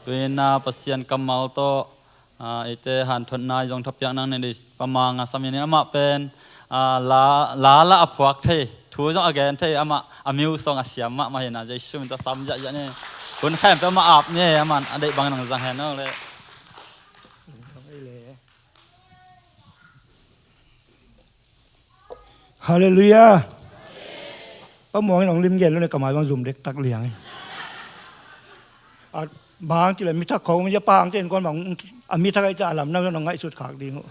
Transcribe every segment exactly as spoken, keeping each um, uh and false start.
Tuina Pasian kammal tawh, ah, eite hanthotna i zong thapiak nang ne dei pamang a samin in amah pen, ah, la, la la a phuak thei, thu zong a gen thei, amah a miu song a siam mahmah hi na, Jesu min tawh sam ziahziah ne. Hun khem pe amah ap ne, amah a deih bang nang zang hen aw le. Halleluiah. Pa muang in hong lim gen lo ne, ka mai bang zum dektak liang. A bang kila mi thak khong mi ja pang ten kon bang a mi thak ai ca a lam na nong ngaihsut khak ding uh.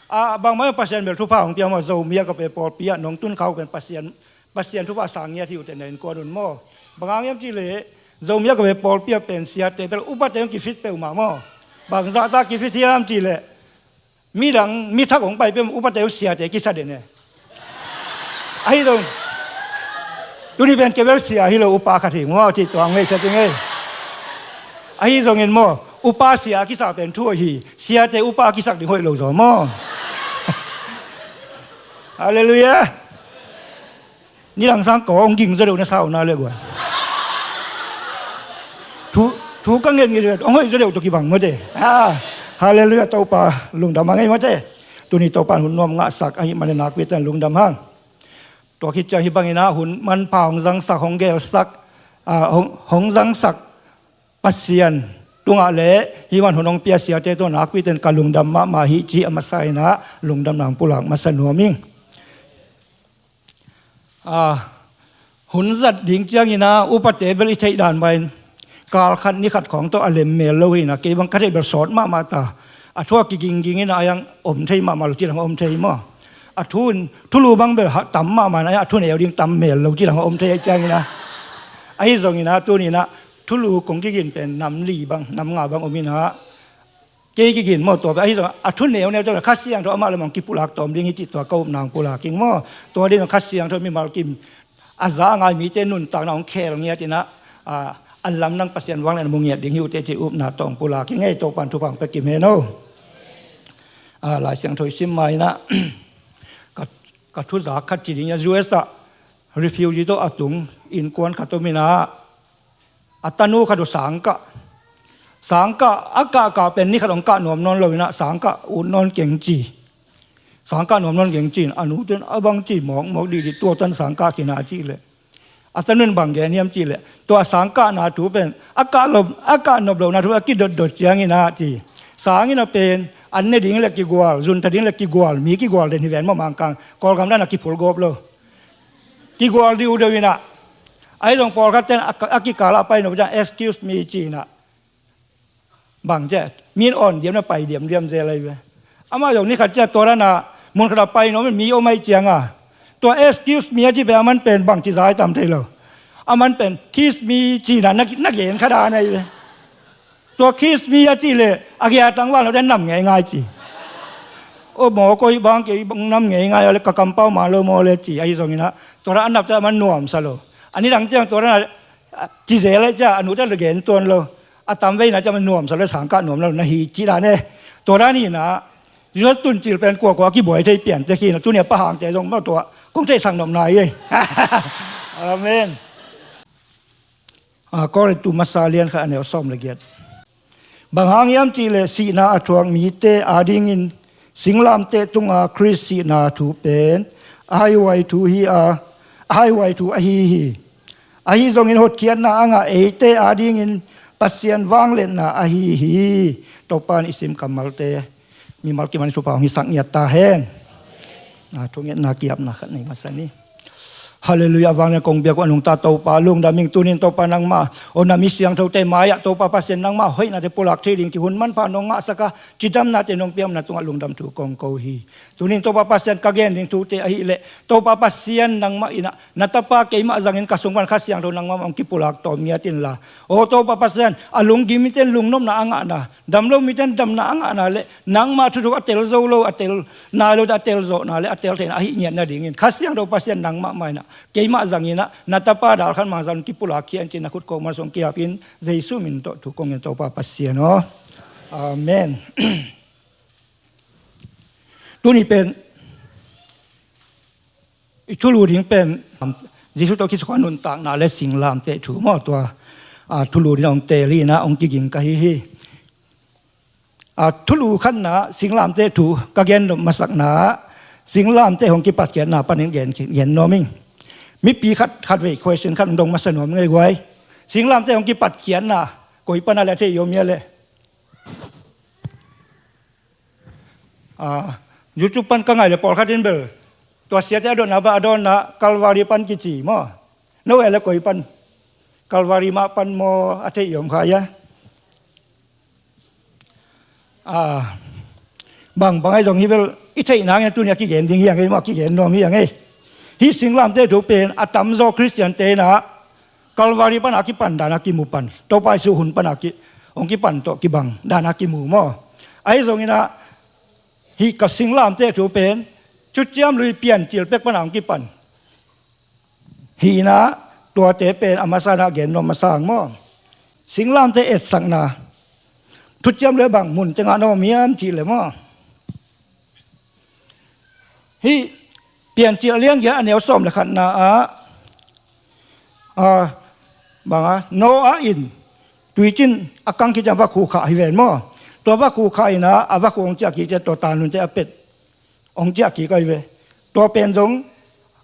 A bang mai Pasian bel thupha hong pia ma Zomi a ka pe pawlpi ah nong tun khau pen Pasian Pasian thupha sang ngiat hi uh te na innkuan un maw. Bang hang hiam cih leh Zomi a ka pe pawlpi ah pen siate bel upate hong kifit peuhmah maw. Bang zahta kifit hiam cih leh midang mi thak hong pai peuh upate uh siate kisa den e. Ahi zong tuni pen kei bel sia hi lo, upa khat hi maw, cih tuang ngei sia ting ei. Ahi zongin maw, upa sia a kisa pen thu hoih hi. Siate upa a kisak ding hoih lo zaw maw. Halleluiah. Nidang sang ko hong ging zaw deuh na sau na le guai. Thu, thu ka ngen ngi deuh hong hoih zaw deuh tawh kibang mawte. Ah, halleluiah, Topa lungdam hang ei mawte. Tuni Topa hun nuam ngahsak ahih manin nakpi ten lungdam hang. Tua khit ciang hih bangin ah hun manpha hong zangsak, hong gelsak, ah, hong, hong zangsak Pasian tungah le hih man hun hong pia siate tawh nakpi ten ka lungdam mahmah hi, cih a masa in ah lungdamna hong pulak masa nuam ing. Ah, hun zat ding ciangin ah upate bel i theih dan mah in kal khat ni khat khawng tawh a lem mel lo hi na, kei bang ka theih bel sawt mahmah ta. A thu a kigingging in ah a yang om thei mahmah lo, ci dang a om thei maw. A thu in, thulu bang bel ha, tam mahmah in ah a thu neu ding tam mel lo, ci dang a om thei a ciangin ah. Ahi zongin ah tuni in ah thulu kong kigin pen nam li bang, nam nga bang om in ah. Kei kigin maw tua pen, ahi zong a thu neuneu tua Kha Siangtho amah le mah hong kipulak tawm ding hi cih tua ka upna hong pulak ing maw. Tua ding Kha Siangtho mimal kim a za a ngai mite nuntakna hong khel ngiat in ah, a, a lamdang Pasian vangliatna mu ngiat ding hi uh teh cih upna tawh hong pulak ing ei. Topa'n thupha hong pia kim hen aw. A, Lai Siangtho i sim ma in ah ka, ka thu zak khat ci ding a, U S ah refugee tawh a tung innkuan khat om in ah, a tanu khat uh sangkah. Sangkah a kahkah pen ni khat hong kah nuam nawn lo in ah sangkah ut nawn keng ci. Sangkah nuam nawn keng ci in a nu ten a bang ci mawkmawk dihdih, tua tan sangkah khin a cih leh. A tanu in bang gen hiam cih leh, tua a sangkahna thu pen a kah lo, a kah nop lohna thu a kidotdot ciangin ah ci. Sang in ah pen an ne ding le kigual, zun ta ding le kigual, mi kigual den hi ven maw, Mangkang, Kawlgam dan a kiphul gawp lo. Kigual diudeu in ah. Ahi zong pawlkhat ten a, a kikal ah a pai nop ciang excuse me ci in ah. Bang ci a, mi in awn diam na pai diamdiam zel ahi ve. Amah zong ni khat ciang tua dan a mun khat ah pai nop in mi om ahih ciang a, tua excuse me a cih pen aman pen bang ci zai tam thei lo. Aman pen kiss me ci in ah na, na gen kha dan ahi ve. Tua kiss me a cih leh a gia tangval lo ten nam ngeingai ci. O maw, koi bang kei bang nam ngeingai a le ka kampau man lo maw le ci. Ahi zongin ah tua dan a nap ciang aman nuamsa lo. A nidang ciang tua dan a ci zel leh ciang a nu ten le gen tuan lo. A tam vei in ah ciang aman nuamsa lo, sangkah nuam lo na hi ci dan e. Tua dan in ah U S tun cil pen kuakua a kibuai thei pian tek hi in ah, tuni a Pa Hangte zong maw tua kong theihsak nopna hi ei. Amen. A, Korintu masa lian khat a neu sawm le giat. Bang hang hiam cih leh sihna a thuak mite adingin singlamteh tunga Khrist sihna thu pen a haihuai thu hi a, a haihuai thu ahi hi. Ahi zongin hotkhiatna a ngah eite adingin Pasian vangliatna ahi hi. Topa'n i sim kammalte mimal kim a thupha hong hisak ngiat ta hen. A, thungetna kiapna khat nei masa ni. Halleluiah, vanglian kong biak uh a nungta Topa lungdam ing. Tuni in Topa nangmah, o na mi siangthote mai-ah Topa Pasian nangmah hoihnate pulak thei ding cih hun manpha nong ngahsak a, cidamnate nong piak na tungah lungdam thu kong ko hi. Tuni in Topa Pasian ka gen ding thute ahih leh Topa Pasian nangmah in ah na tapa keimah zangin ka sung pan Kha Siangtho nangmah hong kipulak tawm ngiat inla, o Topa Pasian, a lunggim mite in lungnopna a ngahna, dam lo mite in damna a ngahna le nangmah thuthuk a tel zo lo, a tel nai lo, a tel zawhna le a tel theihna ahih ngiat nadingin Kha Siangtho Pasian nangmah mah in ah keimah zangin ah na tapa dal khat mah zang kipulak khia in cih na khut ko man sung kiap in Jesu min tawh thu kong ngen Topa Pasian aw. Amen. Tuni pen i thulu ding pen Jesu tawh kisukha nuntakna le singlamteh thu maw, tua a, thulu ding hong teel hi in ah hong kiging ka hi hi. A, thulu khatna, singlamteh thu ka gen nop masakna ah, singlamteh hong kipatkhiatna panin gen, gen nuam ing. Mipi khat, khat vei question khat hong dong masa nuam ing ei guai. Singlamteh hong kipatkhiatna koi pan a leh a theih i om hia leh? A, YouTube pan ka ngaih leh pawlkhat in bel tua siate a dotna bang a dawnna Calvary pan kici maw? No e leh koi pan? Calvary mah pan maw, a theih i om kha hia? A, bang bang ahi zong hi bel i theih nang in tuni a kigen ding hi hang ei maw, a kigen nuam hi hang ei. Hih singlamteh thu pen a tamzaw Khristiante in ah Calvary pan a kipan dan a kimu pan, Topa Jesuh hun pan a ki, hong kipan tawh kibang dan a kimu maw? Ahi zong in ah hih ka singlamteh thu pen Thuciam Lui Piancil pek pan a hong kipan hi in ah, tuate pen a masa in ah gen nuam masa hang maw? Singlamteh etsakna Thuciam Lui bang mun tengah na om hiam cih leh maw? Hih Piancil a lian giat a neu sawm leh khatna ah, a, bang a, Noah in tuiciin a kang khit ciang vakhu khah hi ven maw? Tua vakhu khah in ah a vakhu hong ciah kik ciang tua tanunte a pet hong ciah kik ahi ve. Tua pen zong,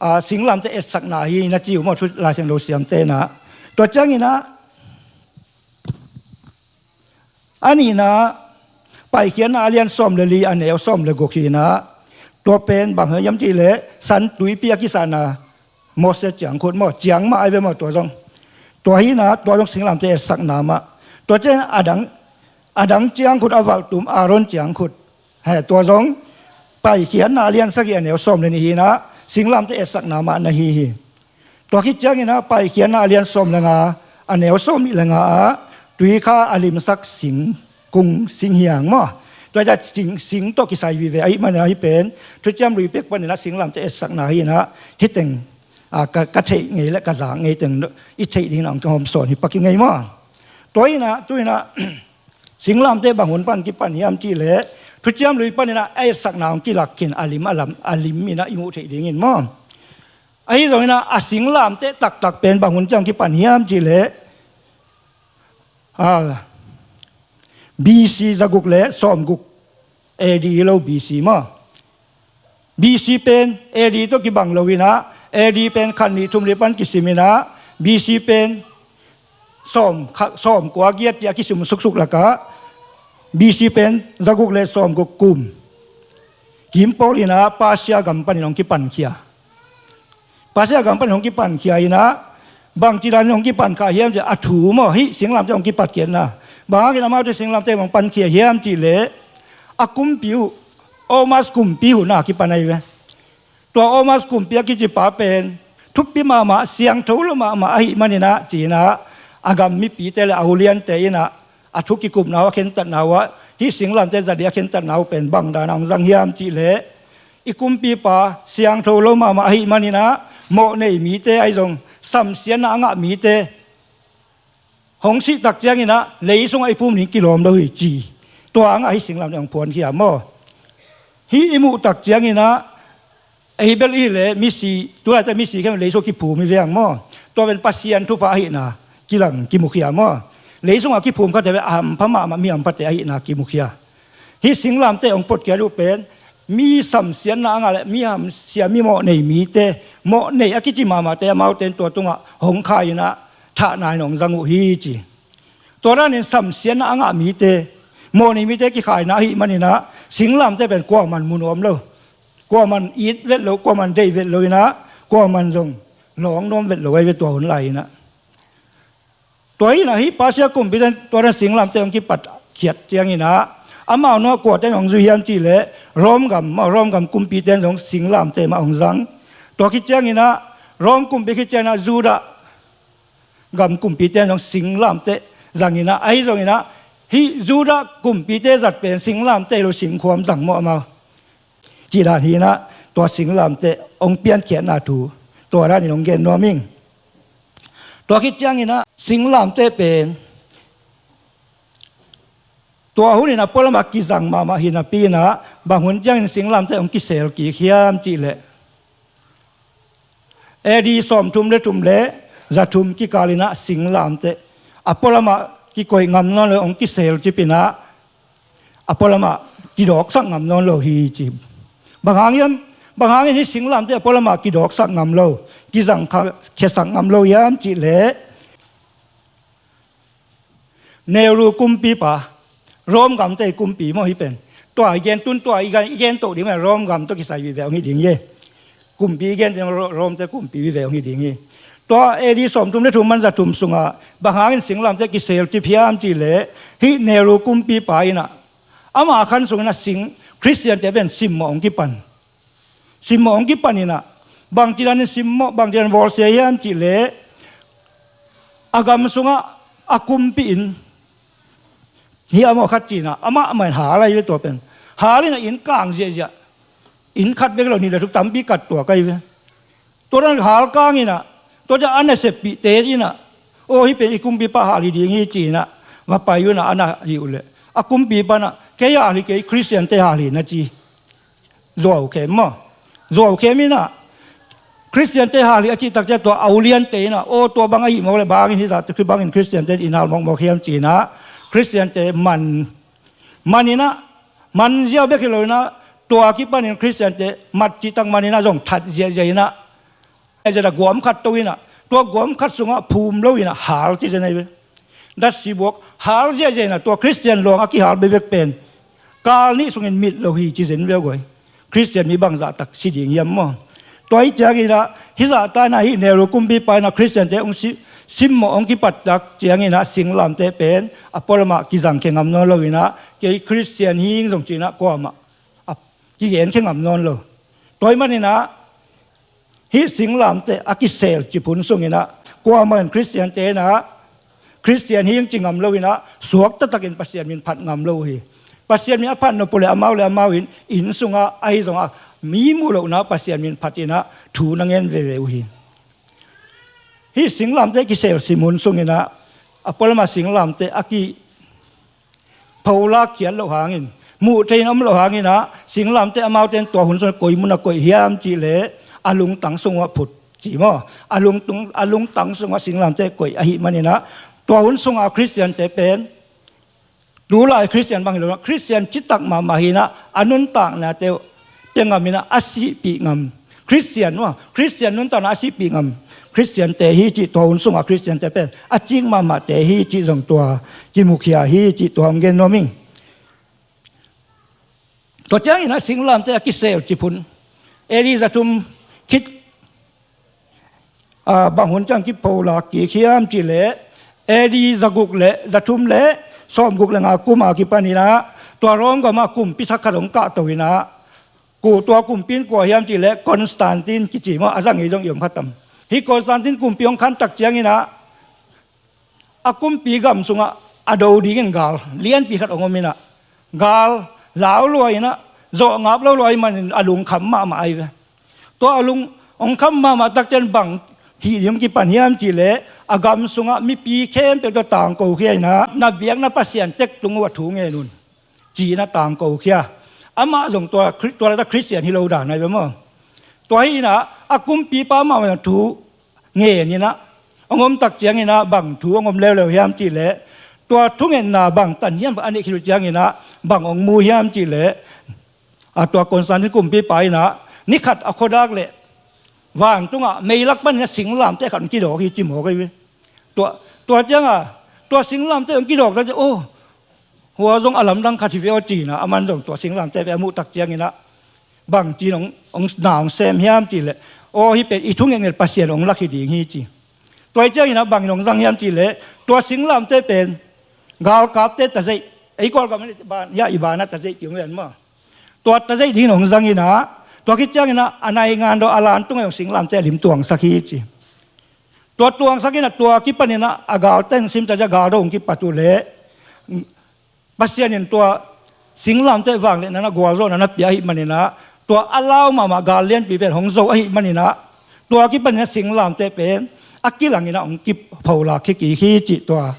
a, singlamteh etsakna hi na ci uh maw, thu Lai Siangtho siamte in ah. Tua ciangin ah a nihna, Paikhiatna a lian sawm leh li a neu sawm leh guk hi in ah, tua pen bang hiam cih leh san tuipi a kisahna Moses ciangkhut maw, ciang mah ahi ve maw tua zong. Tua hi in ah tua zong singlamteh etsakna mah. Tua ciang a dang, a dang ciangkhut a valhtum Aaron ciangkhut. He, tua zong Paikhiatna a lian sagih a neu sawm leh nih hi in ah singlamteh etsakna mah na hi hi. Tua khit ciangin ah Paikhiatna a lian sawm leh nga a neu sawm nih leh nga ah tuikha a limsak singkung, singhiang maw? Tua hi a sing, sing tawh kisai vive ahih manin ah hih pen Thuciam Lui pek panin ah singlamteh etsakna hi in ah hih teng, a, ka, ka theih ngei leh ka zak ngei teng i theih dingin ah hong hawmsawn hi pak ing ei maw? Tua hi in ah tu in ah singlamteh bang hun pan kipan hiam cih leh Thuciam Lui panin ah a etsakna hong kilak khin a lim, a lam, a lim in ah i muh theih dingin maw? Ahi zongin ah a singlamteh taktak pen bang hun ciang kipan hiam cih leh, a, B C zaguk leh sawmguk, A D hi lo, B C maw? B C pen A D tawh kibang lo in ah, A D pen khat nih thum li pan kisim in ah, B C pen sawm, kha, sawmkua giat tiah kisim suksuk lakah, B C pen zaguk leh sawmguk kum kim pawl in ah Persia gam panin hong kipankhia. Persia gam panin hong kipankhia in ah, bangci danin hong kipankhia hiam cih leh a thu maw, hih singlamteh hong kipatkhiatna. Bang hangin amaute singlamteh bang pankhia hiam cih leh, a kumpi uh, Omas kumpi hun a kipan ahi ve. Tua Omas kumpi a kicipa pen thupi mahmah, siangtho lo mahmah ahih manin ah ci in ah, a gam mipite leh a uliante in ah a thu kikupna uh, a khentatna uh ah, hih singlamteh za ding a khentatna uh pen bang dan a hong zang hiam cih leh, i kumpipa siangtho lo mahmah ahih manin ah mawhnei mite ahi zong, samsiatna a ngah mite hong sih tak ciangin ah lei sungah i phum ding kilawm lo hi ci. Tua hangah hih singlamteh hong phuankhia maw? Hih i muh tak ciangin ah, ei bel i hih leh misi, tu laitak misi khen lei sungah kiphum hi ve hang maw? Tua pen Pasian thupha ahihna kilang kimukhia maw? Lei sungah kiphum khate pen a hampha mahmah, mi hamphate ahihna kimukhia. Hih singlamteh hong potkhia uh pen mi samsiatna a ngah leh mi hamsia, mi mawhnei mite, mawhnei a kici mahmahte, amaute in tua tungah hong khai in ah thahna in hong zang uh hi ci. Tua danin samsiatna a ngah mite, mawhnei mite kikhaina ahih manin ah singlamteh pen kuaman mu nuam lo, kuaman it vet lo, kuaman deih vet lo in ah, kuaman zong lawng nuam vet lo ahi ve tua hun lai in ah. Tua hi in ah hih Persia kumpite in tua dan singlamteh hong kipatkhiat ciangin ah, amau nuai kuate in hong zui hiam cih leh, Rom gam, Rom gam kumpite in zong singlamteh mah hong zang. Tua khit ciangin ah, Rom kumpi khit ciangin ah Judah gam kumpite in zong singlamteh zang in ah, ahi zongin ah hih Judah kumpite zat pen singlamteh hi lo, singkhuam zang maw amau? Cih dan hi in ah, tua singlamteh hong piankhiatna thu tua danin hong gen nuam ing. Tua khit ciangin ah singlamteh pen tua hunin a pualam a kizang mahmah hi napi in ah, bang hun ciangin singlamteh hong kisel kik hiam cih leh, A D sawmthum leh thum leh zathum kikal in ah singlamteh a pualamah kikoih ngam nawn lo, hong kiselcip inah a pualamah kidawksak ngam nawn lo hi ci. Bang hang hiam? Bang hangin hih singlamteh a pualamah kidawksak ngam lo, kizang kha-, khiasak ngam lo hiam cih leh, Nero kumpipa, Rome gamte kumpi maw hih pen. Tua i gen tun tua i gen, i gen toh ding maw, Rome gam tawh kisai vive hong hi ding hi. Kumpi i gen ding Ro-, Rome te kumpi vive hong hi ding hi. Tua A D sawmthum le thum man za thum sungah bang hangin singlamteh kiselcip hiam cih leh, hih Nero kumpipa inah ama khan sungin a sing Khristiante pen simmawh hong kipan. Simmawh hong kipan inah, bangci danin simmawh, bangci danin bawlsia hiam cih leh, a gam sungah a kumpi inn hi a maw khat ci inah, amah mah in hal ahi ve tua pen. Hal inah inn kang ziahziah. Inn khat bek lo, nih le thum tampi kat tuak ahi ve. Tua dan hal kang inah, tua ciang a naseppihte inah, aw hih pen i kumpipa hal hi ding hi ci inah, va pai uh inah, a na hi uh leh, a kumpipa inah, kei hal hi kei, Khristiante hal hi na ci. Zuaukhem maw? Zuaukhem inah, Khristiante hal hi a cih tak ciang tua a uliante inah, aw tua bang ahi mawk leh bang hangin hih zahte, bang hangin Khristiante in hal mawkmawk hiam ci inah, Khristiante man, man inah, man ziau bek hi lo inah, tua kipanin Khristiante mat cih tak man inah zong that ziahziah inah, ziahziah a guam khat to inah, tua guam khat sungah phum lo inah hal ci zen ahi ve. Datsi buak hal ziahziah inah, tua Khristian luang a kihal bekbek pen kal nih sungin mit lo hi ci zen ve uh guai. Khristian mi bangzah tak si ding hiam maw? Tua hi ciang inah, hih zahta inah hih Nero kumpipa inah Khristiante hong si-, simmawh hong kipat tak ciang inah singlamteh pen a pualamah kizangkhia ngam nawn lo inah, kei Khristian hi ing zong ci inah kuamah a kigenkhia ngam nawn lo. Tua ahih man inah, hih singlamteh a kiselcip hun sung inah, kuamah in Khristiante inah, Khristian hi ing ci ngam lo inah, suak taktakin Pasian min phat ngam lo uh hi. Pasian min a phat nop uh leh amau le amau in, inn sungah ahi zongah, mi muh lohna Pasian min phat inah thu na ngen veve uh hi. Hih singlamteh kiselcip hun sung inah, a pualamah singlamteh a ki pholak khiat loh hangin, muh thei in om loh hangin ah, singlamteh amaute in tua hun sungah koi mun ah koih hiam cih leh, a lungtang sungah phut ci maw? A lungtung, a lungtang sungah singlamteh koih ahih man inah, tua hun sungah Khristiante pen, tulai Khristian bang hi lo, Khristian citak mahmah hi inah, a nuntaknate uh pia ngam inah, a sihpih ngam. Khristian uh, Khristian nuntakna a sihpih ngam Khristiante hi cih, tua hun sungah Khristiante pen a cik mahmahte hi cih zong tua kimukhia hi cih tua hong gen nuam ing. Tua ciangin ah singlamteh a kiselcip hun, A D za thum khit, ah, bang hun ciang kipholak kik hiam cih leh, A D za guk le za thum le sawmguk le nga kum a kipan inah, tua Rom gam ah kumpi thak khat hong kahto inah, ku, tua kumpi in kua hiam cih leh Constantine kici maw, a za ngei zong i om kha tam. Hih Constantine kumpi hong khan tak ciangin ah, a kumpi gam sungah a do dingin gal lianpi khat hong om inah, gal lau lua inah, zawh ngap lo lua ahih manin a lung kham mahmah ahi ve. Tua a lung hong kham mahmah tak ciang bang hih ding hong kipan hiam cih leh, a gam sungah mipi khempeuh tawh tangko khia inah, na biakna Pasian tek tung uh a thu ngen un, ci inah tangko khia. Amah zong tua Khri-, tua lata Khristian hi lo dan ahi ve maw? Tua hi inah a kumpipa amah zong thu ngen inah, hong om tak ciangin ah bang thu hong om leuleu hiam cih leh, tua thungetna bang tan hiam a neih khit uh ciangin ah bang hong mu hiam cih leh, a, tua Constantine kumpipa inah ni khat a khuadak leh vantungah meilak panin ah singlamteh khat hong kidawk hi ci mawk ahi ve. Tua, tua ciangah, tua singlamteh hong kidawk tak ciang, oh, hua zong a lamdang khat hi ve aw ci inah, aman zong tua singlamteh pen a muh tak ciangin ah, bang ci-in hong, hong na hong sem hiam cih leh, aw, hih pen i thungetnget Pasian hong lak hi ding hi ci. Tua hi ciangin ah bangin hong zang hiam cih leh, tua singlamteh pen galkapte tazeih, ei Kawlgam ah i ban, ya, i ban ah tazeih kici uh hen maw? Tua tazeih dingin hong zang inah, tua khit ciangin ah a naingan dawh a lan tungah zong singlamteh a lim tuangsak hi ci. Tua tuangsak inah, tua kipan inah a gal tengsim tak ciang gal dawh hong kipat uh leh, Pasian in tua singlamteh vangliatna, gualzawhna na pia ahih man inah, tua a lau mahmah gal lianpi pen hong zo ahih man inah, tua kipan inah singlamteh pen a kilang inah hong kipholak khia kik hi cih, tua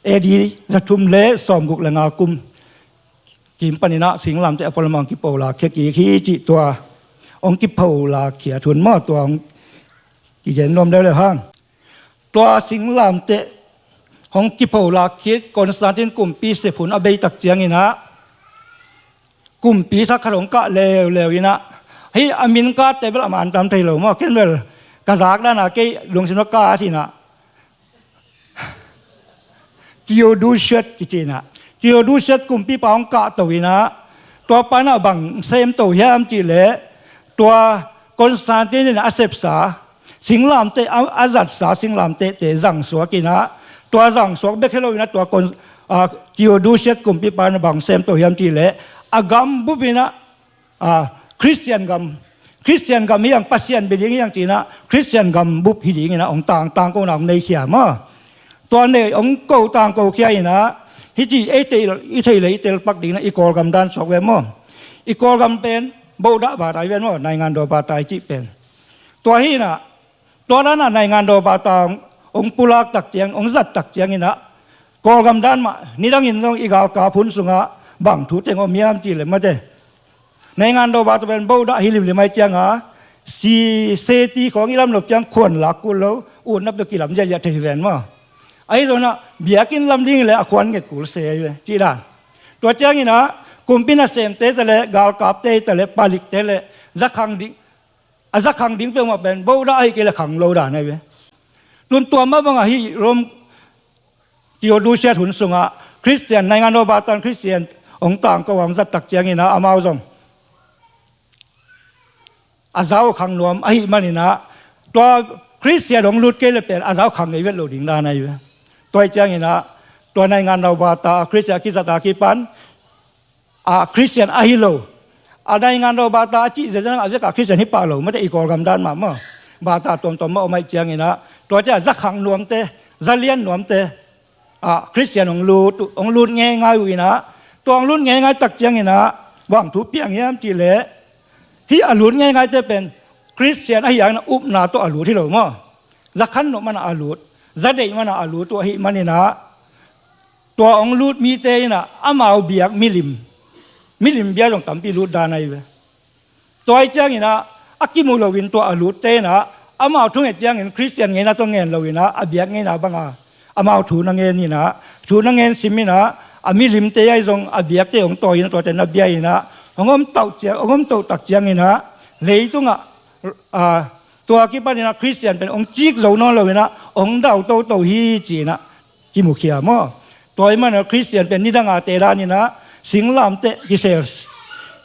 A D za thum le sawmguk le nga kum kim pan inah singlamteh a pualamah hong kipholak khia kik hi cih, tua hong kipholak khiat hun maw, tua hong kigen nuam leuleu hang. Tua singlamteh hong kipholak khit Constantine kumpi sep hun a beitak cianginah kumpi thak khat hong kah leuleu inah, hih a min kate bel a man tam thei lo maw, ken bel ka zak dana kei lungsim lo ka at inah Theodosius kici inah, Theodosius kumpipa hong kahto inah, tua panah bang semto hiam cihleh, tua Constantine in a sepsa singlamteh, a, a zatsa singlamtehte zangsuak inah, tua zangsuak bek hi lo inah, tua Con-, a, Theodosius kumpipa na bang semto hiam cihleh, a gam bup inah, a, Khristian gam, Khristian gam hi ang, Pasian bia ding hi ang ci inah, Khristian gam bup hi ding inah hong tangtang ko na hong neikhia maw. Tua nei hong ko tangko khia inah, hih ci ei thei, i thei le i telpak ding inah i Kawlgam dan suak ve maw. I Kawlgam pen Bohdah bata hi ven maw, Naingandaw bata i cih pen. Tua hi inah, tua dana Naingandaw bata hong pulak tak ciang, hong zat tak ciang inah, Kawlgam dan mah nidangin zong i galkap hun sungah bang thu teng om hiam cihleh mate, Naingandaw bata pen Bohdah hi limlim ai cianga, si seti khawng i lamlop ciang khuan lak kul lo, utna pia kilam ziahziah thei hi ven maw. Ahi zonah biakinn lam ding le a khuan nget kul se ahi ve cih dan. Tua cianginah kumpi nasemte ta le, galkapte ta le, palikte le, zakhang ding, a zakhang ding peuhmah pen Bohdah ahi kei le khang lo dan ahi ve. Tun tua mah bangah hih Rome Theodosius hun sungah Khristian, Naingandaw bata in Khristian hong tangko hong zat tak cianginah amau zong a zau khang nuam ahih maninah, tua Khristian hong lut kei le pen a zau khang ngei vet lo ding dan ahi ve. Tua hi cianginah tua Naingandaw bata Khristian a kizat a kipan a Khristian ahi lo, a Naingandaw bata a cih zenzen a vekah Khristian hi pah lo mate, i Kawlgam dan mah maw. Bata tuamtuam mah om ahih cianginah tua ciah zakhang nuamte, zalian nuamte a Khristian hong lut, hong lut ngeingai uh inah, tua hong lut ngeingai tak cianginah bang thu piang hiam cihleh, hih a lut ngeingaite pen Khristian ahi hangin a upna tawh a lut hi lo maw. Zakhan nop manah a lut, zadeih manah a lut uh ahih maninah, tua hong lut mite inah amau biak milim, milim bia zong tampi lut dan ahi ve. Tua ahi cianginah a kimu loin tua a lutte inah amau thunget ciangin Khristian ngeina tawh ngen loinah a biak ngeina banga amau thu na ngen inah, thu na ngen sim inah, a milimte ahi zong a biakte hong tawi inah, tuate na bia inah, hong om tauh ciang, hong om tauh tak cianginah leitungah, a, tua kipaninah Khristian pen hong cik zo nawn loinah hong dau toto hi ci-inah kimukhia maw. Tua ahih manin Khristian pen nidanga te daninah singlamteh kisel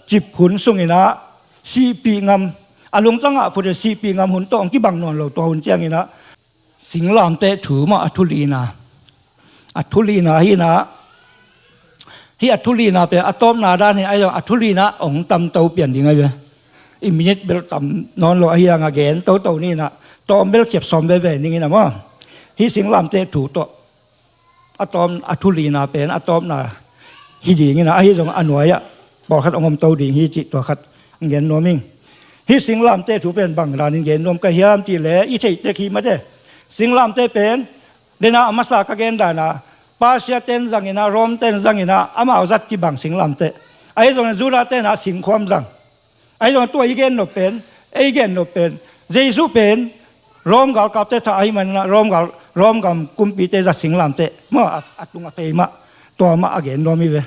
cip hun sunginah sihpih ngam, a lungtangah phut in sihpih ngam hun tawh hong kibang nawn lo tua hun cianginah singlamteh thu mah a thu lina, a thu lina hinah, hih a thu lina pen a tawpna danin ahi zong a thu lina hong tamto pian ding ahi ve. I minute bel tam nawn lo ahi hangah gen toto ninah tawm bel khiap sawm veve ninginah maw. Hih singlamteh thu tawh a tawm, a thu lina pen a tawpna hi dinginah, ahi zong a nuai-ah pawlkhat hong omto ding hi cih tua khat gen nuam ing. Hih singlamteh thu pen bang danin gen nuam ka hiam cihleh i theih tek hi mate. Singlamteh pen dena a masa ka gen dana Persia ten zanginah, Rome ten zanginah amau zat kibang singlamteh. Ahi zong Judah tenah singkhuam zang. Ahi zong tua i gen nop pen, ei gen nop pen Jesu pen Rome galkapte thah ahi maninah Rome gal, Rome gam kumpite zat singlamteh maw, a, a tung a phei mah, tua mah a gen nuam hi ve.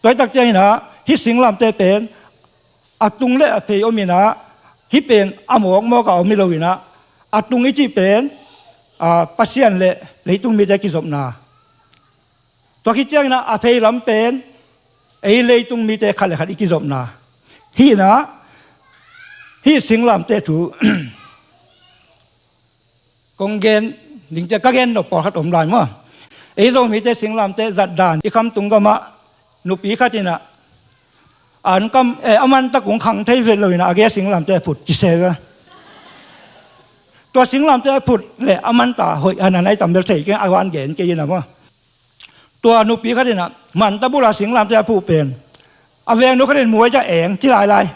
Tua hi tak cianginah hih singlamteh pen a tung le a phei ominah, hih pen a mawkmawkah om hi loinah, a tung i cih pen, a, Pasian le leitung mite kizopna. Tua khit cianginah a phei lam pen ei leitung mite khat le khat i kizopna hinah, hih singlamteh thu kong gen ding ciah ka gen nop pawlkhat om lai maw. Ei Zomite singlamteh zat dan, i khamtung gamah nupi khat inah an kam, eh, a man tak ung khang thei vet loinah a gei a singlamteh a phut ci se ve. Tua singlamteh a phut le a man ta hoih hanan ahi tam bel thei keng, a van gen kei inah maw. Tua nupi khat inah manta bula singlamteh a phuh pen a vengnu khat in muai ciah eng ci lailai.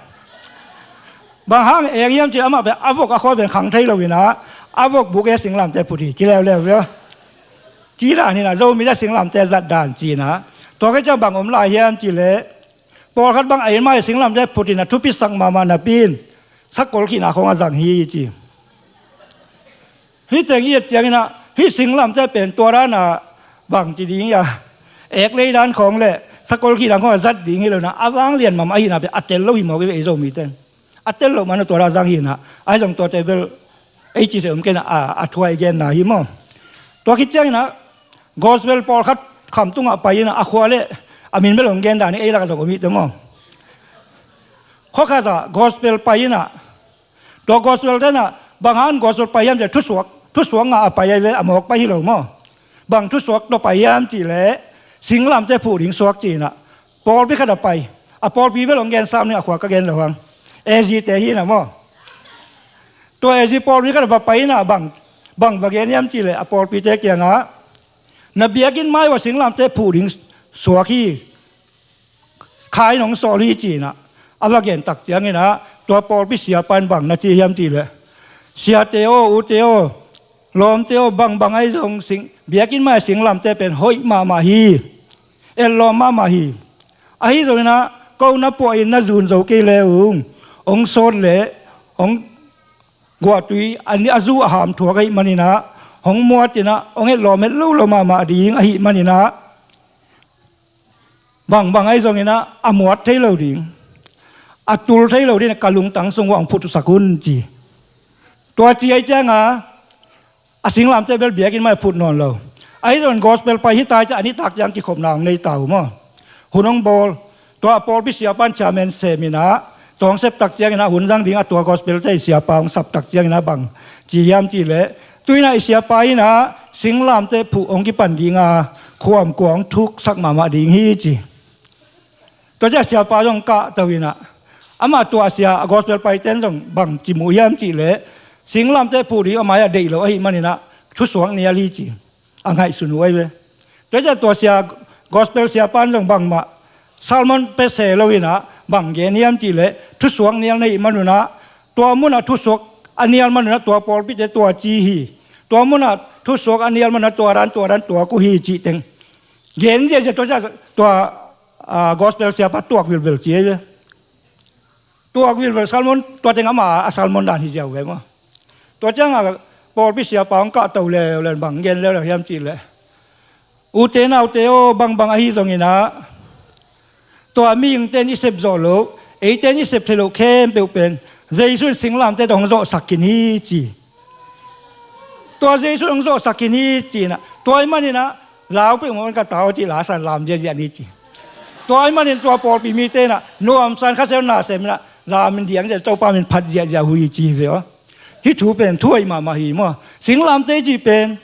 Bang hang eng hiam cih amah pen a vok a khawl pen khang thei loinah a vok buk e singlamteh phut hi ci leuleu ve. Ci dan hinah Zomite singlamteh zat dan cinah. Tua khit ciah bang om lai hiam cihleh pawlkhat bang a inn mah i singlamteh phut inah thupi sak mahmah napi in sakol khihna khawng a zang hi ci. Hih teng i et cianginah hih singlamteh pen tua danah bangci ding ia, ek lei dan khawng le sakol khih dan khawng a zat ding hi lo in ah, a vanglian mahmah ahihna pen a tel lo hi mawk hi ve ei Zomite. A tel loh man a tua dah zang hi in ah, ahi zong tuate bel ei cih seh om kei in ah, a, a thu a i genna hi maw. Tua khit ciangin ah gospel pawlkhat khamtungah pai in ah, a khua le a min bel hong gen dan hi, ei lakah zong om hi te maw. Khua khatah gospel pai in ah, tua gospel te in ah, bang hang gospel pai hiam cih leh thusuak, thusuak ngah a pai ahi ve, a mawk pai hi lo maw. Bang thusuak tawh pai hiam cih leh singlamteh phuh ding suak ci in ah, pawlpi khat ah pai. A pawlpi bel hong gen sam ni, a khua ka gen lo hang. A G te hi in ah maw. Tua A G pawlpi khat ah va pai in ah, bang, bang va gen hiam cih leh a pawlpite kiangah, na biakinn mai uah singlamteh phuh ding suak hi, kha in hong sawl hi ci in ah, a va gen tak ciangin ah, tua pawlpi siapa in bang na ci hiam cih leh, siate aw, ute aw, lawmte aw, bangbang ahi zong sing, biakinn mai singlamteh pen hoih mahmah hi, etlawm mahmah hi. Ahi zongin ah ko na puah in na zun zo kei le ung, hong sawt leh hong guahtui a ni, a zu a ham thuak ahih manin ah, hong muat in ah hong etlawm het lo lo mahmah ding ahih manin ah, bangbang ahi zongin ah a muat thei lo ding, a tul thei lo ding, ka lungtang sung uah hong phutsak un ci. Tua ci ahih ciangah a singlamteh bel biakinn mai phut nawn lo. Ahi zongin gospel pai hi ta ahih ciang a nitak ciang kikhopna hong nei ta uh maw. Hun hong bawl. Tua a pawlpi siapa in chairman sem in ah, tua hong sep tak ciangin ah, hun zang ding a tua gospel te siapa hong sap tak ciangin ah bang ci hiam cih leh, tu in ah i siapa in ah singlamteh phuh hong kipan ding a, khuam kua hong thuksak mahmah ding hi ci. Tua ciang siapa zong kahto in ah, amah tua sia, a gospel paite in zong bang ci mu hiam cih leh, singlamteh phuh ding a mai-ah deih lo ahih manin ah thusuak nial hi ci. A ngaihsun uh ahi ve. Tua ciang tua sia, gospel siapa in zong bangmah sermon pia se lo in ah, bang gen hiam cih leh, thusuak nial na hih man un ah, tua munah thusuak a nial man un ah tua pawlpite tua ci hi. Tua munah thusuak a nial man un ah tua dan, tua dan tuak uh hi cih teng gen ziahziah, tua ciang tua, ah, gospel siapa tuak vilvel ci ahi ve. Tuak vilvel sermon, tua teng amah a sermon dan hi ziau ve maw. Tua ciangah pawlpi siapa hong kahto leuleu in bang gen leuleu hiam cih leh, ute naute aw, bangbang ahi zongin ah, tua mihingte in i sep zawh loh, eite in i sep theih loh khempeuh pen Jesu in singlamteh tawh hong zawhsak khin hi ci. Tua Jesu in hong zawhsak khin hi ci in ah, tua ahih manin ah lau peuhmah man ka ta aw cih la san lam ziahziah ni ci. Tua ahih manin tua pawlpi mite in ah nuamsa in Kha Siangtho na sem in ah, lam in diang ziah, Topa min phat ziahziah uh hi ci ve aw. Hih thu pen thu hoih mahmah hi maw. Singlamteh cih pen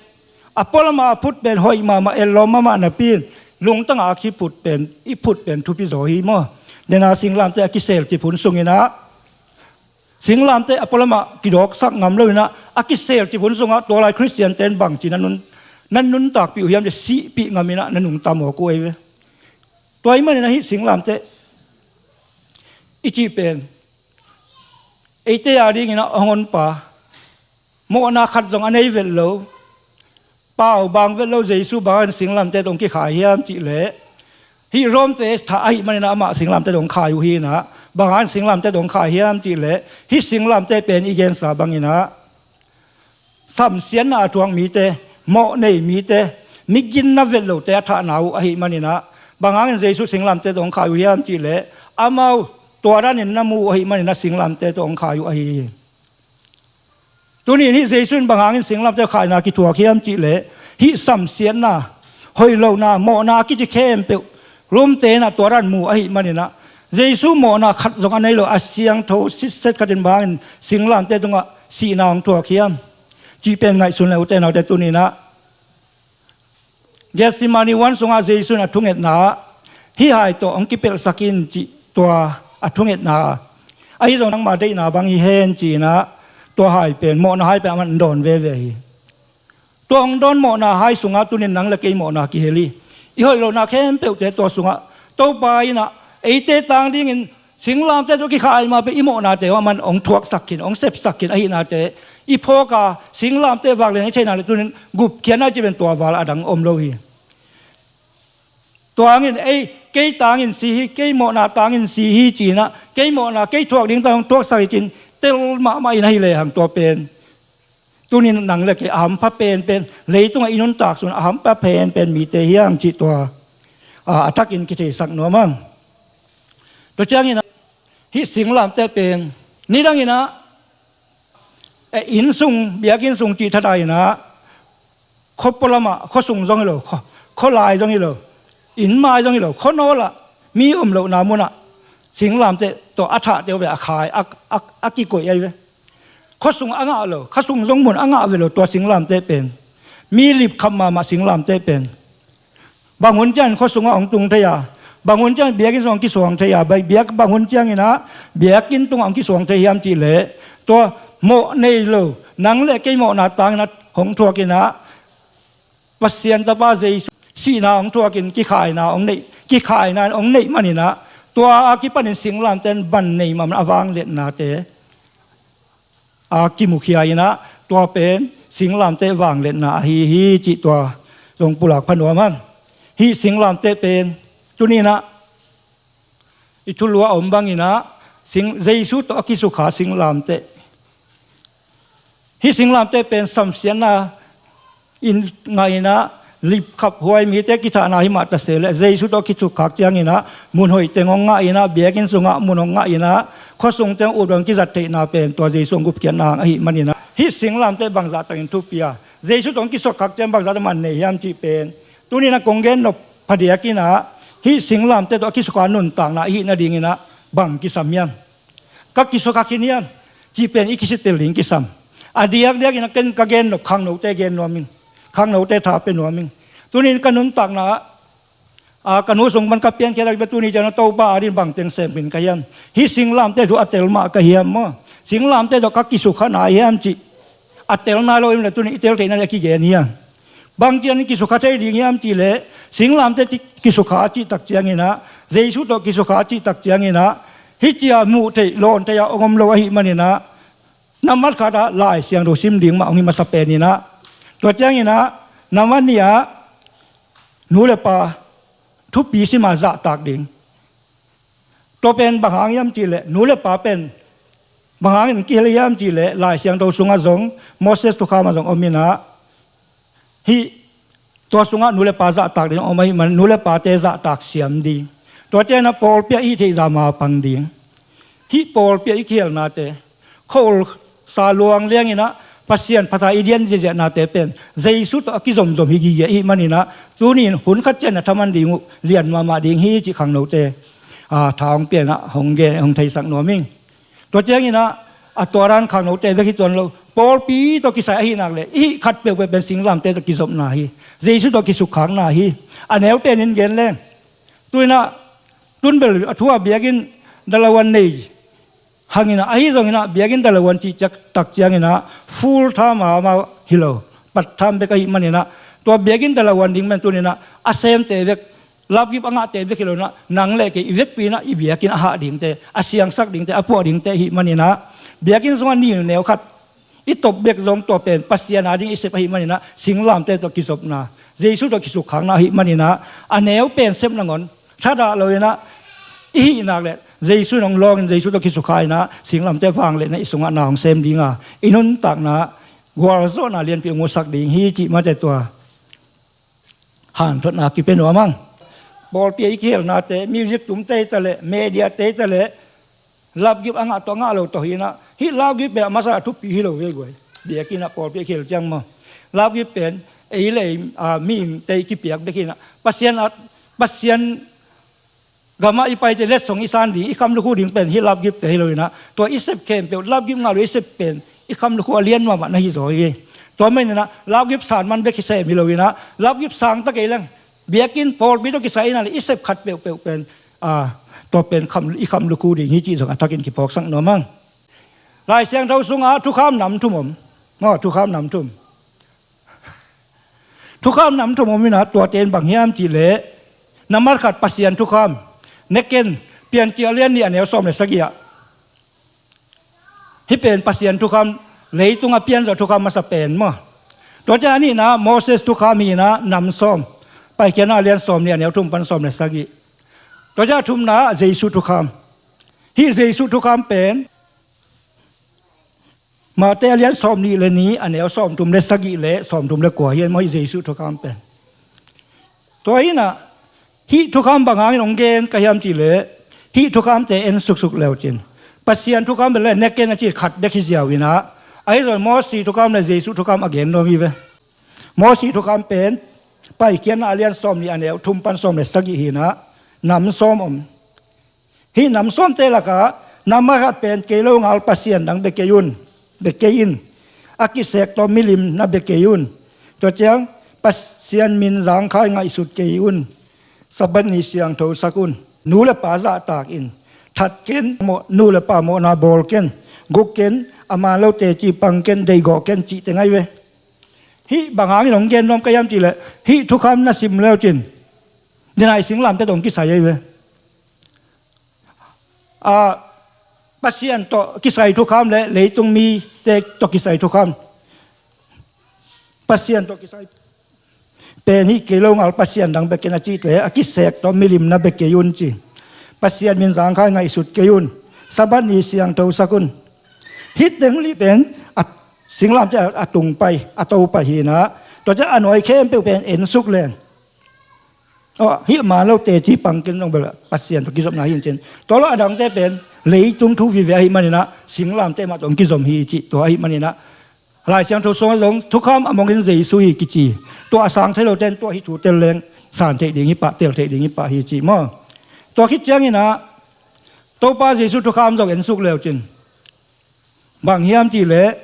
a pualamah a phut pen hoih mahmah, etlawm mahmah napi in, lungtangah a kiphut pen, i phut pen thupi zaw hi maw. Dena singlamteh a kisel cip hun sungin ah, singlamteh a pualamah kidawksak ngam lo in ah, a kisel cip hun sungah tua lai Khristiante in bangci na nun, na nuntakpih uh hiam cih leh, sihpih ngam in ah na nungta mawk uh ahi ve. Tua ahih manin ah hih singlamteh i cih pen eite a dingin ah hong honpa, mawhna khat zong a nei vet lo, pau bang vet lo Jesu, bang hangin singlamteh tawh hong kikhai hiam cih leh, hih Rom-te thah ahih manin ah amah singlamteh tawh hong khai uh hi in ah, bang hangin singlamteh tawh hong khai hiam cih leh, hih singlamteh pen i gensa bangin ah samsiatna a thuak mite, mawh nei mite, mi ginna vet lote a thahna uh ahih manin ah, bang hangin Jesu singlamteh tawh hong khai uh hiam cih leh, amau tua danin na mu uh ahih manin ah singlamteh tawh hong khai uh ahi hi. Tuni in hih Jesu in bang hangin singlamteh khaina kithuak hiam cih leh, hih samsiatna, hoih lohna, mawhna a kici khempeuh Rom-te in ah tua dan mu ahih manin ah, Jesu mawhna khat zong a nei lo a siangtho sitset khat in bang hangin singlamteh tungah sihna hong thuak hiam cih pen ngaihsun leh, ute naute, tuni in ah Gethsemane huan sungah Jesu in a thungetna ah, hih hai tawh hong kipelhsak in cih tua a thungetna, ahi zong nangma deihna bang hi hen ci in ah, tua hai pen, mawhna hai pen amah in dawn veve hi. Tua hong dawn mawhna hai sungah tuni in nang le kei mawhna kihel hi. I hoih lohna khempeuhte tua sungah Topa in ah eite tang dingin singlamteh tawh kikhai mah pen i mawhnate uh amah in hong thuaksak khin, hong sepsak khin ahihnate, i phawk a singlamteh vak lian i theihna leh, tuni in gupkhiatna i cih pen tua val a dang om lo hi. Tua hangin ei, kei tangin si hi, kei mawhna tangin si hi ci in ah, kei mawhna, kei thuak ding tawh hong thuaksak hi ci in tel mahmah in ahi lehang tua pen Tunin nang le kei a hampha penpen, leitungah i nuntak sun a hampha penpen mite hiam cih tua a, a thakin kitheisak nuam ang. Tua ciangin ah hih singlamteh pen nidangin ah, eh, inn sung, biakinn sung cih thadah in ah, khuapua lamah, khuasung zong hi lo, khua, khualai zong hi lo, inn mai zong hi lo, khuanawlah mi um lohna munah singlamteh tawh a thahte uh ve, a khai, a, a, a kikoih ahi ve. Khuasung a ngah lo, khuasung zong mun a ngah ve lo tua singlamteh pen. Mi lipkhap mahmah singlamteh pen. Bang hun ciangin khuasungah hong tung thei a, bang hun ciangin biakinn sungah hong kisuang thei a, bai biak bang hun ciangin ah biakinn tungah hong kisuang thei hiam cih leh, tua mawh nei lo, nang le kei mawhna tangin ah hong thuakin ah, Pasian Tapa Jesu sihna hong thuakin kikhaina hong neih, kikhaina hong neih manin ah, tua a kipanin singlamteh in ban nei mahmah a vangliatnate a kimukhia in ah, tua pen singlamteh vangliatna ahi hi cih tua zong pulak pha nuam ang. Hih singlamteh pen tuni in ah i thulu ah a om bangin ah, sing, Jesu tawh a kisukha singlamteh. Hih singlamteh pen samsiatna in ngah in ah, lipkhap huai mite kithahna hi mah ta se leh, Jesu tawh a kisukha ciangin ah mun hoih teng hong ngah in ah, biakinn sungah mun hong ngah in ah, khuasung teng ut hong kizat theihna pen tua Jesu hong gupkhiatna hang ahih manin ah, hih singlamteh bangzah takin thupi a, Jesu tawh hong kisukha ciang bangzah tak man nei hiam cih pen tuni in ah kong gen nop phadiak in ah, hih singlamteh tawh a kisukha nuntakna i hih nadingin ah bang kisam hiam? Ka kisukha khin hiam cih pen i kisitel ding kisam. A diakdiak in ah ken ka gen nop khangnote gen nuam ing. Khangnote tha pia nuam ing. Tunin ka nuntakna ah, a, ka nu sung pan ka piankhia lak bia tuni ciang ah Topa adingin bangteng sem khin ka hiam? Hih singlamteh thu a tel mah ka hiam maw? Singlamteh tawh ka kisukha nai hiam cih a tel nai lo in leh tunin i tel theihna leh a kigen hiam? Bang ciangin kisukha thei ding hiam cih leh, singlamteh kisukha cih tak ciangin ah, Jesu tawh kisukha cih tak ciangin ah, hih cia muh theih, lawn theih a hong om lo ahih manin ah, nambat khat ah Lai Siangtho sim ding mah hong hi masa pen in ah, tua ciangin ah, nambat nih ah, nu le pa thupi sim a zahtak ding. Tua pen bang hang hiam cih leh, nu le pa pen bang hangin kihel hiam cih leh, Lai Siangtho sungah zong Moses thukham ah zong om in ah, hih tua sungah nu le pa zahtak ding om ahih man, nu le pate zahtak siam ding. Tua ciangin ah pawlpi ah i hih theih zah ma pang ding. Hih pawlpi ah i kihelnate, khua-ul sa luang liang in ah, Pasian phatsa i dian ziahziahnate pen Jesu tawh a kizomzom hi gige ahih manin ah, tuni in hun khat ciangin ah thaman ding uh lian mahmah ding hi cih khangnote, a, tha hong pia in ah hong gen, hong theisak nuam ing. Tua ciangin ah, a tua dan khangnote bek hi tuan lo, pawlpi tawh kisai ahih nak leh, i hih khat peuhpeuh pen singlamteh tawh kizopna hi. Jesu tawh kisukkhakna hi. A neu penin gen leng, tu in ah, tun bel a thu a biakinn dalawan nei hang in ah, ahi zongin ah biakinn dalawan cih ciang tak ciangin ah full time a amau hi lo, part time bek ahih manin ah, tua biakinn dalawan ding pen tuni in ah a semte bek, lapgip a ngahte bek hi lo in ah, nang le kei i vekpi in ah i biakinn a hah dingte, a siangsak dingte, a puah dingte ahih manin ah, biakinn sungah ni neu khat i top bek zong tua pen Pasian ading i sep ahih manin ah, singlamteh tawh kizopna, Jesu tawh kisukkhakna ahih manin ah, a neu pen sep nangawn thadah lo in ah, i hih nak leh Jesu in hong lawngin, Jesu tawh kisukha in ah, singlamteh vangliatna i sungah na hong sem ding a, i nuntakna gualzawhna lianpi hong utsak ding hi cih mate tua hanthotna kipia nuam ang. Pawlpi ah i kihelnate, music tumte hi ta leh, mediate hi ta leh, lapgip a ngah tawh a ngah lo tawh hi in ah, hih lapgip pen a masa ah thupi hi lo ve guai. Biakinn ah pawlpi ah i kihel ciang maw, lapgip pen ei le ei, a, mihingte i kipiak bek hi in ah, Pasian ah, Pasian gamah i pai ciang letsong i san ding, i kham lukhu ding pen hih lapgipte hi lo in ah, tua i sep khempeuh, lapgip ngah lo i sep pen i kham lukhu a lian mahmah na hi zaw hi. Tua manin ah lapgip san man bek hi sem hi lo in ah, lapgip sang ta kei leng, biakinn pawlpi tawh kisai in ah leh i sep khat peuhpeuh pen, a, tua pen kham, i kham lukhu ding hi cih zong a thakin kiphawksak nuam ang. Lai Siangtho sungah thukham nam thum om. Maw, thukham nam thum. Thukham nam thum om in ah, tuate in bang hiam cih leh, nambat khat Pasian thukham. Neken, Piancil a lian nih a neu sawm le sagih ah, hih pen Pasian thukham, leitung a pianzawh thukham masa pen maw. Tua ciang a nihna Moses thukham hi in ah, nam sawm. Paikhiatna a lian sawm nih a neu thum pan sawm le sagih. Tua ciang a thumna Jesu thukham. Hih Jesu thukham pen Mate a lian sawmnih le nih, a neu sawmthum le sagih le sawmthum le kua hi, maw, hih Jesuh thukham pen. Tua hi-in ah, hih thukham bang hangin hong gen ka hiam cih leh, hih thukhamte en suksuk le uh cin, Pasian thukham bel le ne ken a ci khat bek hi ziau-in ah, ahi zong Moses thukham le Jesuh thukham a gen nuam hi ve. Moses thukham pen, Paikhiatna a lian sawmnih a neu thum pan sawm le sagih hi-in ah, nam sawm om. Hih nam sawmte lakah, nam a khat pen kei lo ngal pasian dang bia kei un, bia kei in. A kisek tawh milim na bia kei un. Tua ciang, Pasian min zangkhai ngaihsut kei un. Sabbath ni siangthosak un. Nu le pa zahtak in. That ken, mawh, nu le pa mawhna bawl ken. Guk ken, a man lo teci pang ken, deihgawh ken, cihte ngai ve. Hih bang hangin hong gen nuam ka hiam cih leh, hih thukham na sim le uh cin, denai singlamteh tawh hong kisai ahi ve. A, Pasian tawh kisai thukham le leitung mite tawh kisai thukham. Pasian tawh kisai pen hih kei lo ngal pasian dang bia ken a cih leh, a kisek tawh milim na bia kei un ci. Pasian min zangkhai ngaihsut kei un. Sabbath ni siangthosak un. Hih teng li pen a singlamteh a, a tung pai, a to pai hi-in ah. Tua ciang a nuai khempeuh pen en suk leng. Aw, hih man lo teci pang ken zong bel Pasian tawh kizopna hi-in cin. Tua lo a dangte pen leitung thu vive ahih manin ah, singlamteh mah tawh hong kizom hi cih, tua ahih manin ah. Lai Siangtho sungah zong thukham a mongin Jesuh hi kici. Tua a sang thei lote in tua hih thu tel leng san theih ding hi pah, tel theih ding hi pah hi ci maw. Tua khit ciangin ah, Topa Jesuh thukham zong en suk le uh cin. Bang hiam cih leh,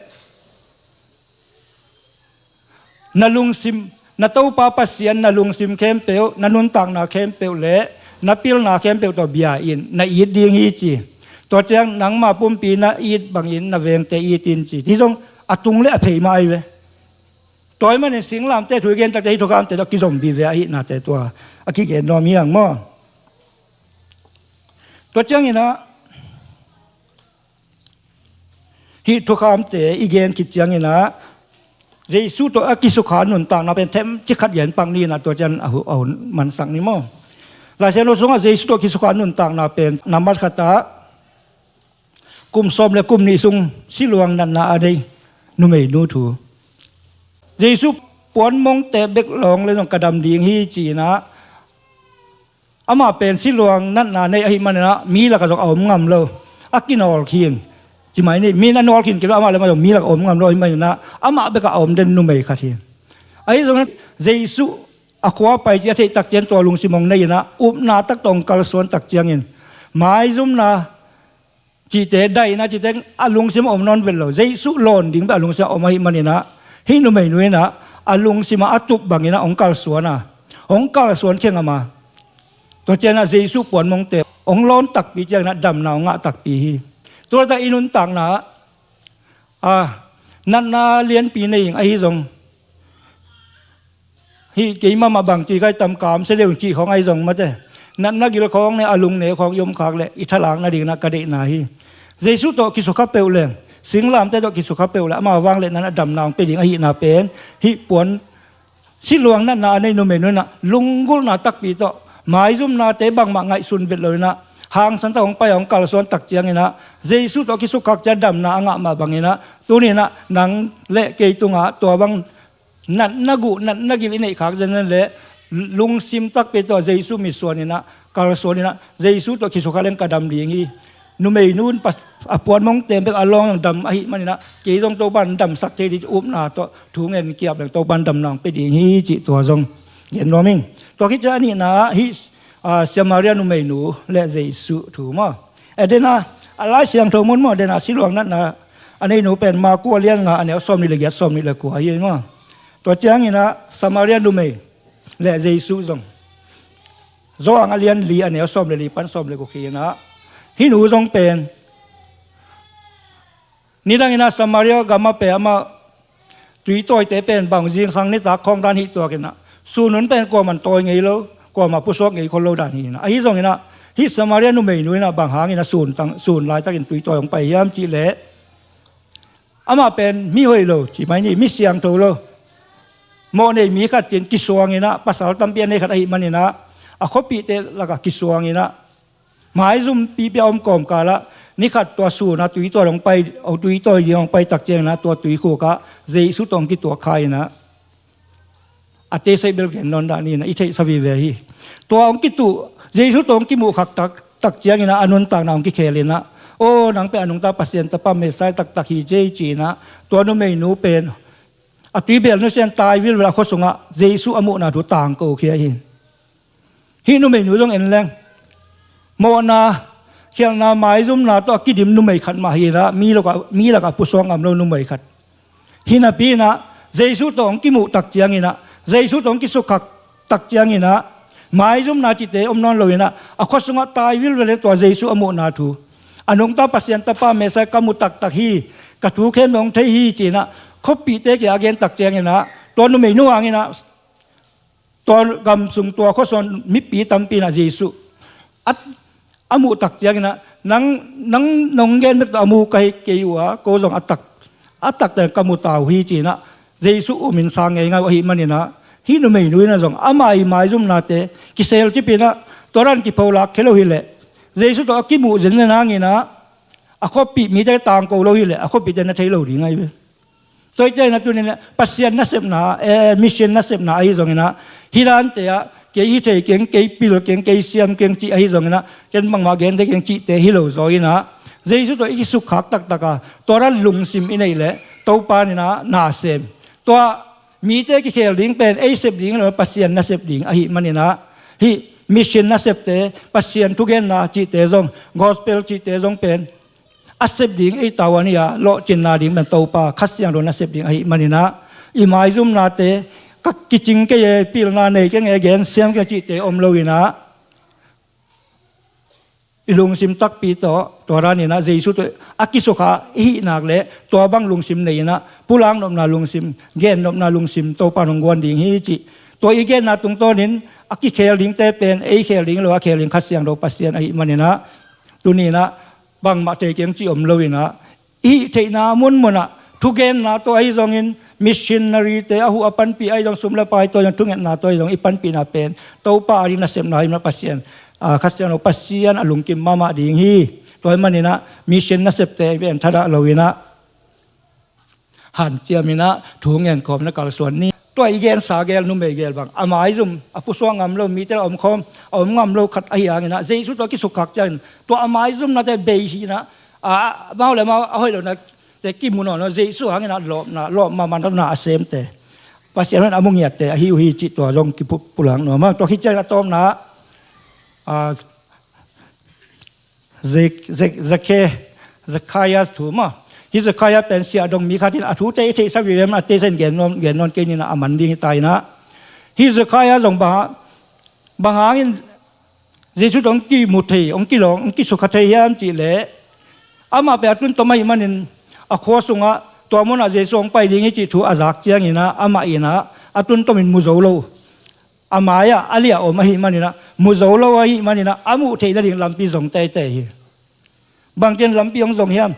na lungsim, na Topa Pasian na lungsim khempeuh, na nuntakna khempeuh le na pilna khempeuh tawh bia in, na it ding hi ci. Tua ciang nangma pumpi na it bangin na vengte it in ci. Hih zong a tung le a phei mah ahi ve. Tua ahih manin singlamteh thu i gen takte hih thukhamte tawh kizom vive ahihnate tua a kigen nuam hi hang maw. Tua ciangin ah, hih thukhamte i gen khit ciangin ah, Jesuh tawh a kisukha nuntakna pen themcik khat gen pak ni in ah, tua ciang a hu-, a hun mansak ni maw. Lai Siangtho sungah Jesuh tawh kisukha nuntakna pen, nambat khat ah, kum sawm le kum nih sung siluang natna a nei numeinu thu. Jesuh puan mongte bek lawng le zong ka dam ding hi ci-in ah, amah pen siluang natna nei ahih manin ah, mi lakah zong a om ngam lo. A kinawl khin. Ci mai ni, mi na nawl khin kei lo, amah le amah zong mi lakah a om ngam lo ahih manin ah, amah bekah a om den numei khat hi. Ahi zongin Jesuh a khua pai cih a theih tak ciang tua lungsim hong nei in ah, upna tak tawh hong kalsuan tak ciangin, maizumna cihte, daihna cihte a lungsim a om nawn vet lo. Jesuh lawn ding bek a lungsim a om ahih manin ah, hih numeinu in ah, a lungsim ah a tup bangin ah hong kalsuan a, hong kalsuan khia ngam a. Tua ciang ah Jesuh puan mongte hong lawn takpi ciangin ah damna hong ngah takpi hi. Tua laitak i nuntakna ah, a, natna lianpi nei ing ahi zong, hih keimah mah bangci ka hi tam, kamsia deuh cih khawng ahi zong mate, natna gil khawng le a lungneu khawng i om khak leh i thalang nadingin ah ka deihna hi. Jesuh tawh kisukha peuh leng, singlamteh tawh kisukha peuh leh, amau vang leh natna damna hong pia ding ahihna pen, hih puan siluang natna a nei numeinu in ah lunggulhna takpi tawh, maizumnate bangmah ngaihsun vet lo in ah, hangsan tak hong pai a hong kalsuan tak ciangin ah, Jesuh tawh kisukha ciang damna a ngah mah bangin ah, tuni in ah nang le kei tungah tua bang natna guh, natna gil i neih khak zenzen leh, lungsim takpi tawh Jesuh mitsuan in ah, kalsuan in ah, Jesuh tawh kisukha leng ka dam ding hi. Numeinu in pas-, a puan mongte bek a lawng dam ahih manin ah, kei zong Topa'n damsak thei ding cih upna tawh thu ngen kiap leng Topa'n damna hong pia ding hi cih tua zong gen nuam ing. Tua khit ciang a nihna ah hih, a, Samaria numeinu le Jesuh thu maw. A, den a, a Lai Siangtho mun maw, den a siluang natna a neinu pen Marku a lian nga a neu sawmnih le giat, sawmnih le kua hi maw. Tua ciangin ah Samaria numei le Jesuh zong, Johan a lian li a neu sawm le li pan sawm le guk hi in ah, hih nu zong pen, nidangin ah Samaria gam ah pen amah tuitawite pen bang zingsang nitak khawng dan hih tuak in ah, sun hun pen kuaman tawi ngei lo, kuamah pusuak ngei khol lo dan hi in ah. Ahi zongin ah, hih Samaria numeinu in ah bang hangin ah sun tang, sun laitakin tuitawi hong pai hiam cih leh, amah pen mi hoih lo, ci mai ni, mi siangtho lo, mawh nei mi khat ci-in kisuang in ah, pasal tampi a nei khat ahih manin ah, a khuapihte lakah kisuang in ah, maizum pipi a om kawmkal ah, Nikhat tua sun a tuitawi hong pai, tuitawi ding hong pai tak ciangin ah tua tuikhuk ah Jesu tawh hong kituak kha in ah, a tei saih bel gen nawn dah ni in ah, i theihsa vive hi. Tua hong kituh, Jesu tawh hong kimuh khak tak, tak ciangin ah a nuntakna hong kikhel in ah, aw, nang pen a nungta Pasian Tapa Messiah taktak hi ci ei ci in ah, tua numeinu pen a tuibel nusia in tai vilvel a khua sungah Jesu a muhna thu tangko khia hi. Hih numeinu zong en leng, mawhna, khialhna, maizumna tawh a kidim numei khat mah hi in ah, mi lakah, mi lakah pusuak ngam lo numei khat. Hi napi in ah, Jesu tawh hong kimuh tak ciangin ah, Jesu tawh hong kisukkhak tak ciangin ah, maizumna cihte om nawn lo in ah, a khua sungah tai vilvel in tua Jesu a muhna thu, a nungta Pasian Tapa Messiah ka mu taktak hi, ka thu khempeuh hong thei hi ci in ah, khuapihte kiangah a gen tak ciangin ah, tua numeinu hangin ah, tua gam sung, tua khua sung mipi tampi in ah Jesu a, a muh tak ciangin ah, nang, nang nong gen bek tawh a mu ka hi kei uh a, ko zong a tak, a taktak ka mu ta uh hi ci in ah, Jesu um in sang ngeingai uh ahih manin ah, hih numeinu in ah zong ama ii maizumnate kiselcip in ah, tua dan kipholak khia lo hi leh, Jesu tawh a kimuh zenzen hangin ah, a khuapih mite tangko lo hi leh, a khuapihte na thei lo ding ahi ve. Tua hi ciangin ah tuni in ah Pasian nasepna, eh, mission nasepna ahi zongin ah, hih dante ah, kei hi thei keng, kei pil keng, kei siam keng cih ahi zongin ah, ken bangmah gen thei keng cihte hi lo zaw in ah, Jesu tawh i kisukkhak taktak a, tua dan lungsim i neih leh, Topa in ah na sem. Tua mite kikhel ding pen ei sep ding hi lo, Pasian nasep ding ahih manin ah, hih mission nasepte, Pasian thugenna cihte zong, gospel cihte zong pen a sep ding ei tawh a ni a, lawhcinna ding pen Topa Kha Siangtho nasep ding ahih manin ah, i maizumnate, ka kicing kei e, pilna nei keng e, gen siam keng cihte om lo in ah, i lungsim takpi tawh tua dan in ah Jesu tawh a kisukha i hih nak leh, tua bang lungsim nei in ah, pulak nopna lungsim, gen nopna lungsim Topa in hong guan ding hi cih. Tua i genna tungtawnin a kikhel dingte pen ei khel ding lo, a khel ding Kha Siangtho Pasian ahih manin ah, tuni in ah bangmah thei keng cih om lo in ah, i hih theihna munmun ah, thugenna tawh ahi zongin, missionary te a huh a panpih ahi zong, sum le pai tawh ahi zong, thungetna tawh ahi zong, i panpihna pen Topa a ding nasepna hi mah, Pasian, ah, Kha Siangtho Pasian a lungkim mahmah ding hi. Tua ahih manin ah mission nasepte i pen thadah lo in ah, hanciam in ah thu ngen khawm na kalsuan ni. Tua i gensa gel, numei gel bang, a maizum, a pusuak ngam lo, mite a om khawm, a om ngam lo khat ahih hangin ah, Jesu tawh a kisukkhak ciangin, tua a maizumnate bei hi in ah, a, amau le amau a hoih lohnate kimu nawn lo, Jesu hangin ah lawpna, lawp mahmah na a semte, Pasian hong a mu ngiatte ahi uh hi cih tua zong kipulak nuam a. Tua khit ciangin a tawpna, a, Zek-, Zek-, Zake, Zacchaeus thu maw. Hih Zacchaeus pen siahdong mi khat in, a thute i theihsa vive manin a tei sa in gen nawn, gen nawn kei ni in ah, a man ding hi ta in ah. Hih Zacchaeus zong bang, bang hangin Jesu tawh hong kimu thei, hong kilawng, hong kisukha thei hiam cih leh, amah pen a tun tom ahih manin, a khua sungah tua munah Jesu hong pai ding hi cih thu a zak ciangin ah, amah in ah a tun tomin mu zo lo. A mai-ah a liah om ahih manin ah, mu zo lo ahih manin ah, a muh theih nading lampi zong teitei hi. Bangci in lampi hong zong hiam?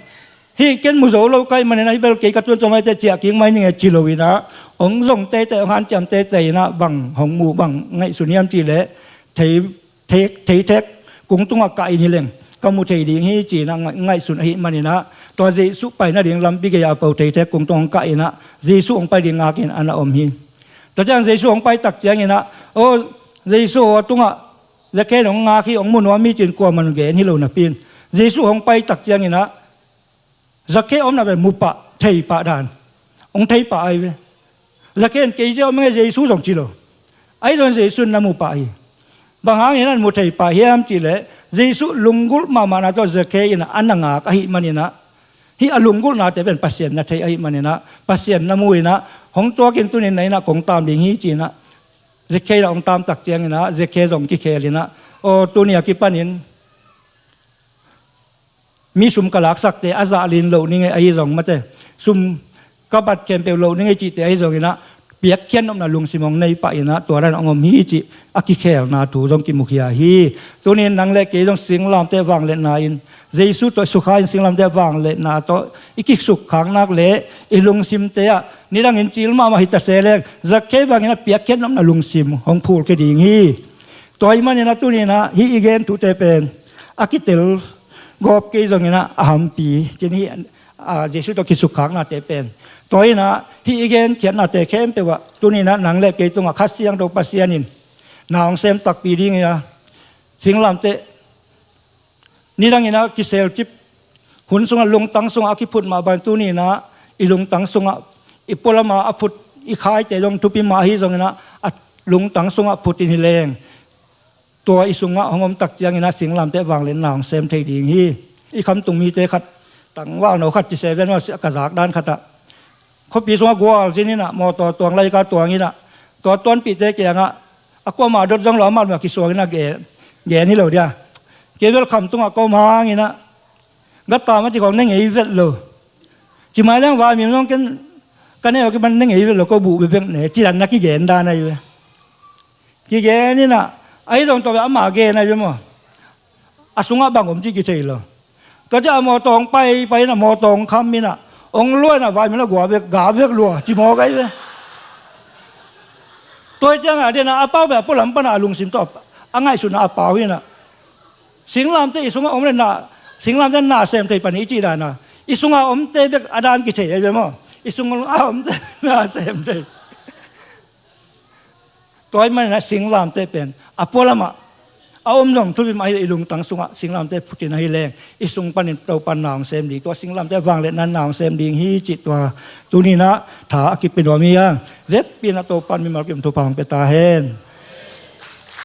Hih ken mu zo lo ka hih manin ah, hih bel kei ka tun tom ahih teh ciah kik mai ning e ci lo in ah, hong zong teitei, hong hanciam teitei in ah, bang hong mu, bang ngaihsun hiam cih leh, thei, thei, theithek kung tungah kah in hi leng ka mu thei ding hi ci in ah ngai-, ngaihsun ahih manin ah, tua Jesu pai nading lampi gei-ah a po theithek kung tungah kah in ah, Jesu hong pai ding ngak in a na om hi. Tua ciang Jesu hong pai tak ciangin ah, aw, Jesu aw, a tungah Zake in hong ngak hi, hong mu nuam hi ci in kuamah in gen hi lo napi in, Jesu hong pai tak ciangin ah, Zake omna pen mu pah, thei pah dan. Hong thei pah ahi ve. Zake in kei zia om ing e Jesu zong ci lo. Ahi zongin Jesu in na mu pah hi. Bang hangin a mu thei pah hiam cih leh, Jesu lunggulh mahmahna tawh Zake in a na ngak ahih manin ah, hih a lunggulhnate pen Pasian na thei ahih manin ah, Pasian na mu in ah, hong tuak in, tuni in na inn ah kong tam ding hi ci in ah, Zake in ah hong tam tak ciangin ah, Zake zong kikhel in ah, aw, tuni a kipanin mi sum ka laksakte a zah lin loh ning e ahi zong, mate, sum ka bat khempeuh loh ning e cihte ahi zongin ah, piakkhiat nopna lungsim hong nei pah in ah, tua dan hong om hi cih a kikhelna thu zong kimukhia hi. Tuni in nang le kei zong singlamteh vangliatna in, Jesu tawh sukha in singlamteh vangliatna tawh i kisukkhak nak leh, i lungsimte ah nidangin cil mahmah hi ta se leng, Zake bangin a piakkhiat nopna lungsim hong phulkhia ding hi. Tua ahih manin ah tuni in ah hih i gen thute pen a kitel gawp kei zongin ah a hampi cin hi. Jesu tawh kisukkhaknate pen tua in ah hih i genkhiatnate khempeuh ah tuni in ah nang le kei tungah Kha Siangtho Pasian in na hong sem takpi dingin ah singlamteh nidangin ah kiselcip hun sungah lungtang sungah a kiphut mah bang tuni in ah i lungtang sungah i pualama a phut i khaite zong thupi mah ahi zongin ah a lungtang sungah phut in hi leng tua i sungah hong om tak ciangin ah singlamteh vangliatna hong sem thei ding hi. I khamtung mite khat tangvalno khat ci seven maw ka zak dan khatah khuapi sungah gualzin in ah mawtaw tuang laika tuang in ah tua tuanpihte kiangah a kuamah dot zong lo amah mah kisuang in ah gen hi lo dia. Kei bel khamtungah ka om hangin ah gata mah ci khawng ne ngei vet lo. Ci mai leng vaimim zong ken ka ne aw kiman ne ngei vet lo ko buh bebek ne ci dan na kigen dan ahi ve. Kigen in ah ahi zong tua ve ama gen ahi ve maw. A sungah bang om ci kithei lo. Tua ciah a mawtaw hong pai pai in ah mawtaw hong kham in ah hong lua in ah vaimim na gua bek ga bek lua ci mawk ahi ve. Tua hi ciangah den ah a pau bek a pualam pan ah a lungsim tawh a ngaihsutna a pau in ah singlamteh i sungah om le na singlamteh na sem thei pan hi i cih dan ah i sungah omte bek a dan kithei ahi ve maw. I sungah omte na sem thei. Tua ahih manin ah singlamteh pen a pualamah a om zong thupi mah hi. I lungtang sungah singlamteh phut in ahi leng i sung panin Topan na hong sem ding, tua singlamteh vangliatna na hong sem ding hi cih tua tuni in ah tha a kipia nuam hi hang. Vekpi in ah Topan mimal kim thupha hong pia ta hen.